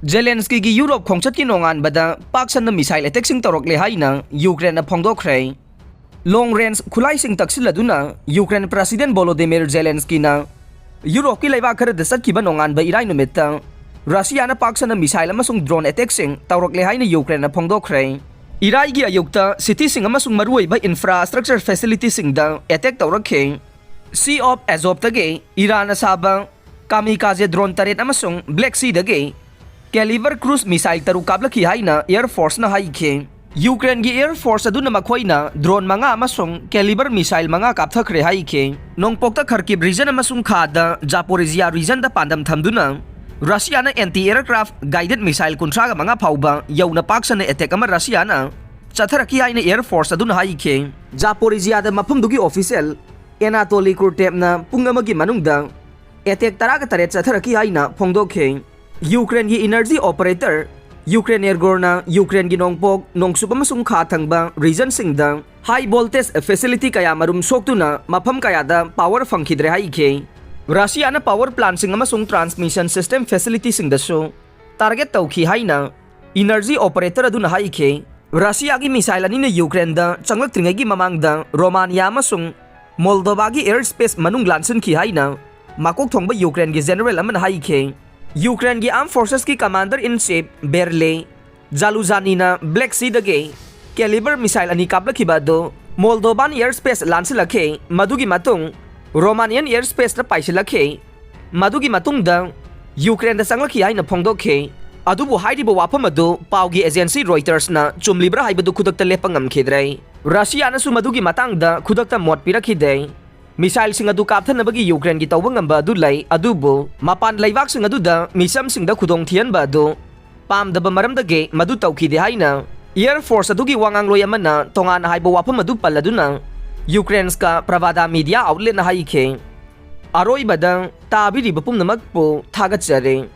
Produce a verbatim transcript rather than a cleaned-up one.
ꯖꯦꯂꯦꯟꯁꯀꯤꯒꯤ ꯌꯨꯔꯣꯞ ꯈꯣꯡꯆꯠꯀꯤ ꯅꯣꯡꯉꯥꯟꯕꯗ ꯄꯥꯛ ꯁꯟꯅ ꯃꯤꯁꯥꯏꯜ ꯑꯦꯇꯦꯛꯁꯤꯡ ꯇꯧꯔꯛꯂꯦ ꯍꯥꯏꯅ ꯌꯨꯀ꯭ꯔꯦꯟꯅ ꯐꯣꯡꯗꯣꯛꯈ꯭ꯔꯦ꯫ ꯂꯣꯡ ꯔꯦꯟꯖ ꯈꯨꯠꯂꯥꯏꯁꯤꯡ ꯇꯛꯁꯤꯜꯂꯗꯨꯅ ꯌꯨꯀ꯭ꯔꯦꯟ ꯄ꯭ꯔꯦꯁꯤꯗꯦꯟ ꯚꯣꯂꯣꯗꯤꯃꯤꯔ ꯖꯦꯂꯦꯟꯁꯀꯤꯅ ꯌꯨꯔꯣꯞꯀꯤ ꯂꯩꯕꯥꯛ ꯈꯔꯗ ꯆꯠꯈꯤꯕ ꯅꯣꯡꯉꯥꯟꯕ ꯏꯔꯥꯏ ꯅꯨꯃꯤꯠꯇ ꯔꯁꯤꯌꯥꯅ ꯄꯥꯛ ꯁꯟꯅ ꯃꯤꯁꯥꯏꯜ ꯑꯃꯁꯨꯡ ꯗ꯭ꯔꯣꯟ ꯑꯦꯇꯦꯛꯁꯤꯡ ꯇꯧꯔꯛꯂꯦ ꯍꯥꯏꯅ ꯌꯨꯀ꯭ꯔꯦꯟꯅ ꯐꯣꯡꯗꯣꯛꯈ꯭ꯔꯦ꯫ ꯏꯔꯥꯏꯒꯤ ꯑꯌꯨꯛꯇ ꯁꯤꯇꯤꯁꯤꯡ ꯑꯃꯁꯨꯡ ꯃꯔꯨꯑꯣꯏꯕ ꯏꯟꯐ꯭ꯔꯥꯁ꯭ꯇ꯭ꯔꯛꯆꯔ ꯐꯦꯁꯤꯂꯤꯇꯤꯁꯤꯡꯗ ꯑꯦꯇꯦꯛ ꯇꯧꯔꯛꯈꯤ꯫ ꯁꯤ ꯑꯣꯐ ꯑꯦꯖꯣꯞꯇꯒꯤ ꯏꯔꯥꯟꯅ ꯁꯥꯕ ꯀꯥꯃꯤꯀꯥꯖꯦ ꯗ꯭ꯔꯣꯟ ꯇꯔꯦꯠ ꯑꯃꯁꯨꯡ ꯕ꯭ꯂꯦꯛ ꯁꯤꯗꯒꯤ ꯀꯦꯂꯤꯕꯔ ꯀ꯭ꯔꯨꯖ ꯃꯤꯁꯥꯏꯜ ꯇꯔꯨꯛ ꯀꯥꯞꯂꯛꯈꯤ ꯍꯥꯏꯅ ꯑꯦꯌꯔ ꯐꯣꯔꯁꯅ ꯍꯥꯏꯈꯤ꯫ ꯌꯨꯀ꯭ꯔꯦꯟꯒꯤ ꯑꯦꯌꯔ ꯐꯣꯔꯁ ꯑꯗꯨꯅ ꯃꯈꯣꯏꯅ ꯗ꯭ꯔꯣꯟ ꯃꯉꯥ ꯑꯃꯁꯨꯡ ꯀꯦꯂꯤꯕꯔ ꯃꯤꯁꯥꯏꯜ ꯃꯉꯥ ꯀꯥꯞꯊꯈ꯭ꯔꯦ ꯍꯥꯏꯈꯤ꯫ ꯅꯣꯡꯄꯣꯛꯇ ꯈꯔꯀꯤꯞ ꯔꯤꯖꯟ ꯑꯃꯁꯨꯡ ꯈꯥꯗ ꯖꯥꯄꯣꯔꯤꯖꯤꯌꯥ ꯔꯤꯖꯟꯗ ꯄꯥꯟꯗꯝ ꯊꯝꯗꯨꯅ ꯔꯁꯤꯌꯥꯅ ꯑꯦꯟꯇꯤ ꯑꯦꯌꯔꯀ꯭ꯔꯥꯐ ꯒꯥꯏꯗꯦꯗ ꯃꯤꯁꯥꯏꯜ ꯀꯨꯟꯊ꯭ꯔꯥꯒ ꯃꯉꯥ ꯐꯥꯎꯕ ꯌꯧꯅ ꯄꯥꯛ ꯁꯟꯅ ꯑꯦꯇꯦꯛ ꯑꯃ ꯔꯁꯤꯌꯥꯅ ꯆꯠꯊꯔꯛꯈꯤ ꯍꯥꯏꯅ ꯑꯦꯌꯔ ꯐꯣꯔꯁ ꯑꯗꯨꯅ ꯍꯥꯏꯈꯤ꯫ ꯖꯥꯄꯣꯔꯤꯖꯤꯌꯥꯗ ꯃꯐꯝꯗꯨꯒꯤ ꯑꯣꯐꯤꯁꯤꯌꯦꯜ ꯑꯦꯅꯥꯇꯣꯂꯤ ꯀ꯭ꯔꯨꯇꯦꯞꯅ ꯄꯨꯡ ꯑꯃꯒꯤ ꯃꯅꯨꯡꯗ ꯑꯦꯇꯦꯛ ꯇꯔꯥꯒ ꯇꯔꯦꯠ ꯆꯠꯊꯔꯛꯈꯤ ꯍꯥꯏꯅ ꯐꯣꯡꯗꯣꯛꯈꯤ꯫ ꯌꯨꯀ꯭ꯔꯦꯟꯒꯤ ꯏꯅꯔꯖꯤ ꯑꯣꯄꯔꯦꯇꯔ ꯌꯨꯀ꯭ꯔꯦꯟ ꯑꯦꯔꯒꯣꯔꯅ ꯌꯨꯀ꯭ꯔꯦꯟꯒꯤ ꯅꯣꯡꯄꯣꯛ, ꯅꯣꯡꯆꯨꯞ ꯑꯃꯁꯨꯡ ꯈꯥ ꯊꯪꯕ ꯔꯤꯖꯟꯁꯤꯡꯗ ꯍꯥꯏ ꯚꯣꯜꯇꯦꯖ ꯐꯦꯁꯤꯂꯤꯇꯤ ꯀꯌꯥ ꯃꯔꯨꯝ ꯁꯣꯛꯇꯨꯅ ꯃꯐꯝ ꯀꯌꯥꯗ ꯄꯥꯋꯔ ꯐꯪꯈꯤꯗ꯭ꯔꯦ ꯍꯥꯏꯈꯤ꯫ ꯔꯁꯤꯌꯥꯅ ꯄꯥꯋꯔ ꯄ꯭ꯂꯥꯟꯁꯤꯡ ꯑꯃꯁꯨꯡ ꯇ꯭ꯔꯥꯟꯁꯃꯤꯁꯟ ꯁꯤꯁꯇꯦꯝ ꯐꯦꯁꯤꯂꯤꯇꯤꯁꯤꯡꯗꯁꯨ ꯇꯥꯔꯒꯦꯠ ꯇꯧꯈꯤ ꯍꯥꯏꯅ ꯏꯅꯔꯖꯤ ꯑꯣꯄꯔꯦꯇꯔ ꯑꯗꯨꯅ ꯍꯥꯏꯈꯤ꯫ ꯔꯁꯤꯌꯥꯒꯤ ꯃꯤꯁꯥꯏꯜ ꯑꯅꯤꯅ ꯌꯨꯀ꯭ꯔꯦꯟꯗ ꯆꯪꯂꯛꯇ꯭ꯔꯤꯉꯩꯒꯤ ꯃꯃꯥꯡꯗ ꯔꯣꯃꯥꯅꯤꯌꯥ ꯑꯃꯁꯨꯡ ꯃꯣꯜꯗꯣꯕꯥꯒꯤ ꯑꯦꯌꯔ ꯁ꯭ꯄꯦꯁ ꯃꯅꯨꯡ ꯂꯥꯟꯁꯤꯟꯈꯤ ꯍꯥꯏꯅ ꯃꯀꯣꯛ ꯊꯣꯡꯕ ꯌꯨꯀ꯭ꯔꯦꯟꯒꯤ ꯖꯦꯅꯔꯦꯜ ꯑꯃꯅ ꯍꯥꯏꯈꯤ꯫ ꯌꯨꯀ꯭ꯔꯦꯟꯒꯤ ꯑꯥꯔꯝ ꯐꯣꯔꯁꯦꯁꯀꯤ ꯀꯃꯥꯟꯗꯔ ꯏꯟ ꯆꯤꯐ ꯕꯦꯔꯂꯦ ꯖꯥꯂꯨꯖꯥꯅꯤꯅ ꯕ꯭ꯂꯦꯛ ꯁꯤꯗꯒꯤ ꯀꯦꯂꯤꯕꯔ ꯃꯤꯁꯥꯏꯜ ꯑꯅꯤ ꯀꯥꯞꯂꯛꯈꯤꯕ ꯑꯗꯨ ꯃꯣꯜꯗꯣꯕꯥꯟ ꯑꯦꯌꯔ ꯁ꯭ꯄꯦꯁ ꯂꯥꯟꯁꯤꯜꯂꯛꯈꯤ꯫ ꯃꯗꯨꯒꯤ ꯃꯇꯨꯡ ꯔꯣꯃꯥꯅꯤꯌꯟ ꯑꯦꯌꯔ ꯁ꯭ꯄꯦꯁꯇ ꯄꯥꯏꯁꯤꯜꯂꯛꯈꯤ꯫ ꯃꯗꯨꯒꯤ ꯃꯇꯨꯡꯗ ꯌꯨꯀ꯭ꯔꯦꯟꯗ ꯆꯪꯂꯛꯈꯤ ꯍꯥꯏꯅ ꯐꯣꯡꯗꯣꯛꯈꯤ꯫ ꯑꯗꯨꯕꯨ ꯍꯥꯏꯔꯤꯕ ꯋꯥꯐꯝ ꯑꯗꯨ ꯄꯥꯎꯒꯤ ꯑꯦꯖꯦꯟꯁꯤ ꯔꯣꯏꯇꯔꯁꯅ ꯆꯨꯝꯂꯤꯕ꯭ꯔꯥ ꯍꯥꯏꯕꯗꯨ ꯈꯨꯗꯛꯇ ꯂꯦꯞꯄ ꯉꯝꯈꯤꯗ꯭ꯔꯦ꯫ ꯔꯁꯤꯌꯥꯅꯁꯨ ꯃꯗꯨꯒꯤ ꯃꯇꯥꯡꯗ ꯈꯨꯗꯛꯇ ꯃꯣꯠ ꯄꯤꯔꯛꯈꯤꯗꯦ꯫ ꯃꯤꯁꯥꯏꯜꯁꯤꯡ ꯑꯗꯨ ꯀꯥꯞꯊꯅꯕꯒꯤ ꯌꯨꯀ꯭ꯔꯦꯟꯒꯤ ꯇꯧꯕ ꯉꯝꯕ ꯑꯗꯨ ꯂꯩ, ꯑꯗꯨꯕꯨ ꯃꯄꯥꯟ ꯂꯩꯕꯥꯛꯁꯤꯡ ꯑꯗꯨꯗ ꯃꯤꯁꯝꯁꯤꯡꯗ ꯈꯨꯗꯣꯡ ꯊꯤꯍꯟꯕ ꯑꯗꯨ ꯄꯥꯝꯗꯕ ꯃꯔꯝꯗꯒꯤ ꯃꯗꯨ ꯇꯧꯈꯤꯗꯦ ꯍꯥꯏꯅ ꯑꯦꯌꯔ ꯐꯣꯔꯁ ꯑꯗꯨꯒꯤ ꯋꯥꯉꯥꯡꯂꯣꯏ ꯑꯃꯅ ꯇꯣꯉꯥꯟꯅ ꯍꯥꯏꯕ ꯋꯥꯐꯝ ꯑꯗꯨ ꯄꯜꯂꯗꯨꯅ ꯌꯨꯀ꯭ꯔꯦꯟꯁꯀ ꯄ꯭ꯔꯚꯥꯗꯥ ꯃꯤꯗꯤꯌꯥ ꯑꯥꯎꯠꯂꯦꯠꯅ ꯍꯥꯏꯈꯤ꯫ ꯑꯔꯣꯏꯕꯗ ꯇꯥꯕꯤꯔꯤꯕ ꯄꯨꯝꯅꯃꯛꯄꯨ ꯊꯥꯒꯠꯆꯔꯤ꯫